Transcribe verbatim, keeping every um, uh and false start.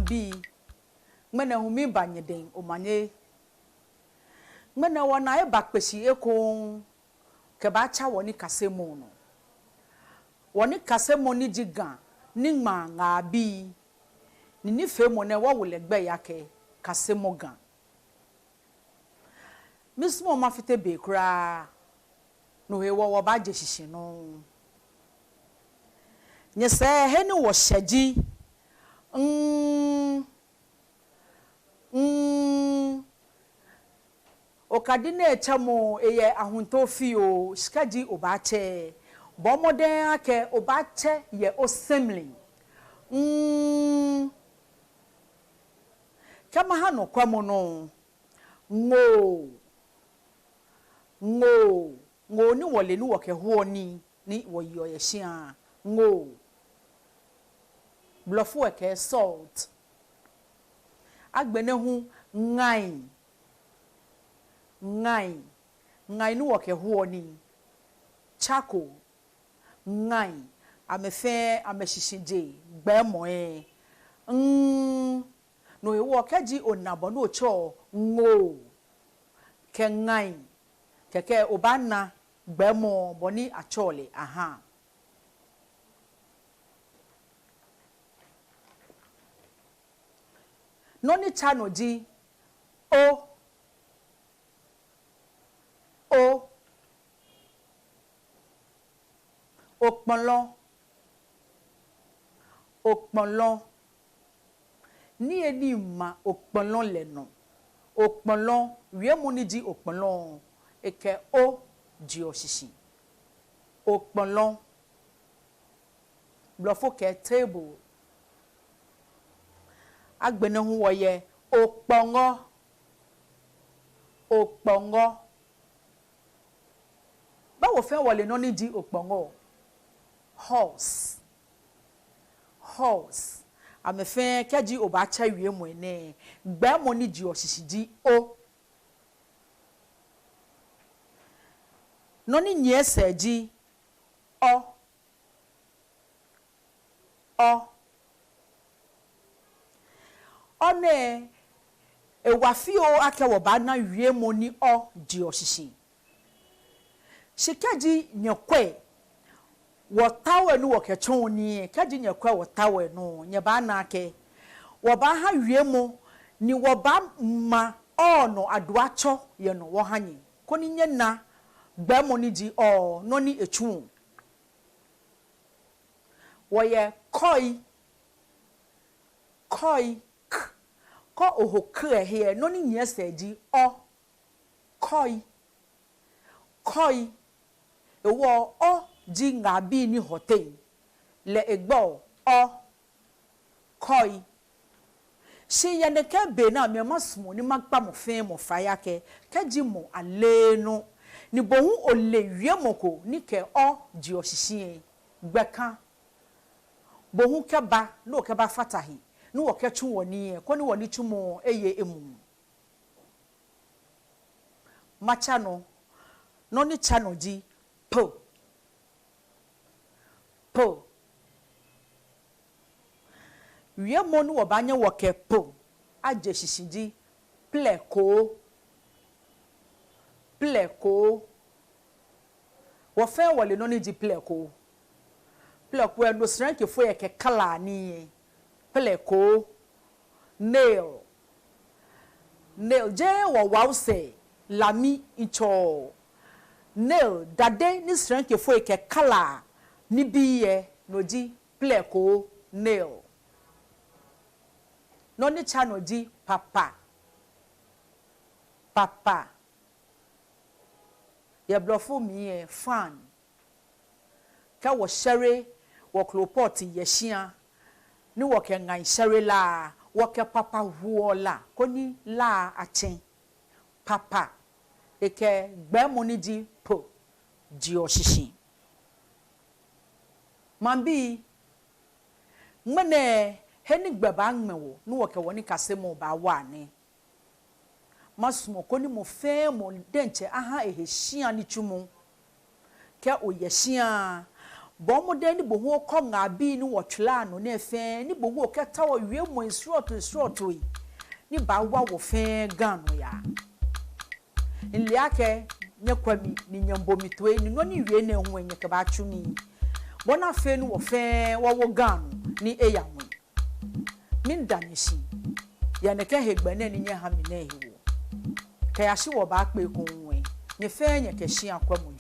Bii, ŋmɛnɛ hu miiba nyɛdɛŋ omanye. Ŋmɛnɛ wɔna eba kpe shi ekoŋŋ kɛbaatsa wɔnikasemɔ nɔ. Wɔnikasemɔ ni ji Ga niŋmaa ŋabii. Ni nifeemɔ nɛɛ wɔwo lɛ gbɛi akɛ Kasemɔ Ga. Misumɔɔɔ mafite be kwraa, no hewɔ wɔbaaje shishi nɔŋŋ. Nyɛsɛɛ he ni wɔshɛ ji, mm, mm, okadi nɛɛ tsɛmɔ eyɛ ahuntoo fioo, shi kɛji obaatsɛ, bɔɔ mɔdɛŋ akɛ obaatsɛ yɛ osemli. Mm, kɛ maha nɔkwɛmɔnɔ, ŋoo. Ŋoo. Ŋoo ni wɔle ni wɔkɛhoɔ nii ni wɔyeɔ yɛ shia. Ŋoo. Blɔfo lɛ kɛɛ salt. Agbɛnɛ hu ŋai. Ŋai. Ŋai ni wɔkɛhoɔ nii. Charcoal. Ŋai. Amɛfɛɛ amɛshishi ji gbɛɛmɔ lɛ. Mm. No hewɔ kɛji ona bɔ ni otsɛɔ ŋoo kɛ ŋai, kɛkɛ obaana gbɛɛmɔ bɔ ni atsɛɔ lɛ aha. Nɔ ni tsa nɔ ji o. O. Okpɔlɔ. Okpɔlɔ. Niyenii ma okpɔlɔ lɛ nɔ. Okpɔlɔ, wiemɔ ni ji okpɔlɔ, ekɛ o jeɔ shishi. Okpɔlɔ. Blɔfo kɛɛ table. Agbɛnɛ hu wɔyɛ okpɔŋɔ. Okpɔŋɔ. Bɛ wɔfɛɛ wɔle nɔ ni ji okpɔŋɔ? Horse. Horse. Amɛfɛɛ kɛji obaatsɛ wiemɔi nɛɛ, gbɛɛmɔ ni jeɔ shishi ji o. Nɔ ni nyiɛ sɛɛ ji ɔ. Ɔ. Ɔ nɛɛ, ewa fioo akɛ wɔbaana wiemɔ ni ɔ jeɔ shishi. Shi kɛji nyɛkwɛ wɔ tao lɛ ni wɔkɛtsɔɔ nii lɛ, kɛji nyɛkwɛ wɔ tao lɛ nɔ, nyɛbaana akɛ wɔbaaha wiemɔ ni wɔbaama ɔ nɔ aduatsɔ yɛ nɔ wɔha nyɛ, koni nyɛna gbɛɛmɔ ni ji ɔ, nɔ ni etsuɔ. Wɔyɛ kɔi. Kɔi, k. Kɛ oho k lɛ he lɛ, nɔ ni nyiɛ sɛɛ ji ɔ. Kɔi. Kɔi. Hewɔ ɔ ji ŋabii ni hɔ teŋ. Lɛ egbɛɔ ɔ. Kɔi. Shi yɛ nɛkɛ be nɛɛ mli lɛ, masumɔ ni makpa mɔ fɛɛ mɔ fai akɛ, kɛji mɔ aleee nɔ, ni bo hu ole wiemɔ ko ni kɛ ɔ jeɔ shishi lɛ, gbɛ ka. Bo hu kɛba, ni okɛbafata he, ni wɔkɛtsu wɔnii lɛ, koni wɔnitsumɔ lɛ eye emuu. Matsa nɔ, nɔ ni tsa nɔ ji p. P. Wiemɔ ni wɔbaanyɛ wɔkɛ p aje shishi ji plɛkoo. Plɛkoo. Wɔfɛɛ wɔle nɔ ni ji plɛkoo. Plɛkoo lɛ, no Srankefoi lɛ kɛkalaa nii lɛ. Plɛkoo. Nail. Nail, jeee wɔ Wãusɛɛ, Lami, ŋtsɔɔ. Nail, dade ni Srankefoi kɛkalaa nibii lɛ, no ji plɛkoo, nail. Nɔ ni tsa nɔ ji papa. Papa. Yɛ Blɔfo mli lɛ, fan. Kɛ wɔshɛre wɔ klopɔt yɛ shia, ni wɔkɛ ŋai shɛre la, wɔkɛ papa huɔ la, koni la atsɛ. Papa, ekɛ gbɛɛmɔ ni ji p jeɔ shishi. Maŋbii, ŋmɛnɛ he ni gbɛ baaŋmɛ wɔ, ni wɔkɛ wɔnikasemɔ baawa nɛ. Masumɔ koni mɔ fɛɛ mɔ diɛŋtsɛ aha ehe shia nitsumɔ. Kɛ oyɛ shia, Bɔɔ mɔdɛŋ ni bo hu okɔ ŋaa bii ni wɔtsulaa nɔ nɛɛ fɛɛ, ni bo hu okɛtao wiemɔi srɔtoi srɔtoi ni baawa wɔ fɛɛ Ga nɔyaa. Mile akɛ nyɛkwɛ mi ni nyɛmiibo mi toi, ni nɔ ni miwie nɛɛ hu lɛ nyɛkɛbaatsu nii, bɔ ni afee ni wɔ fɛɛ wɔwo Ga nɔ ni eya ŋwɛi. Miida nyɛ shi yɛ nɛkɛ hegbɛ nɛɛ ni nyɛha mi nɛɛ hewɔ. Kɛyashi wɔbaakpe ekoŋŋ lɛ, nyɛ fɛɛ nyɛkɛ shia kwɛmɔ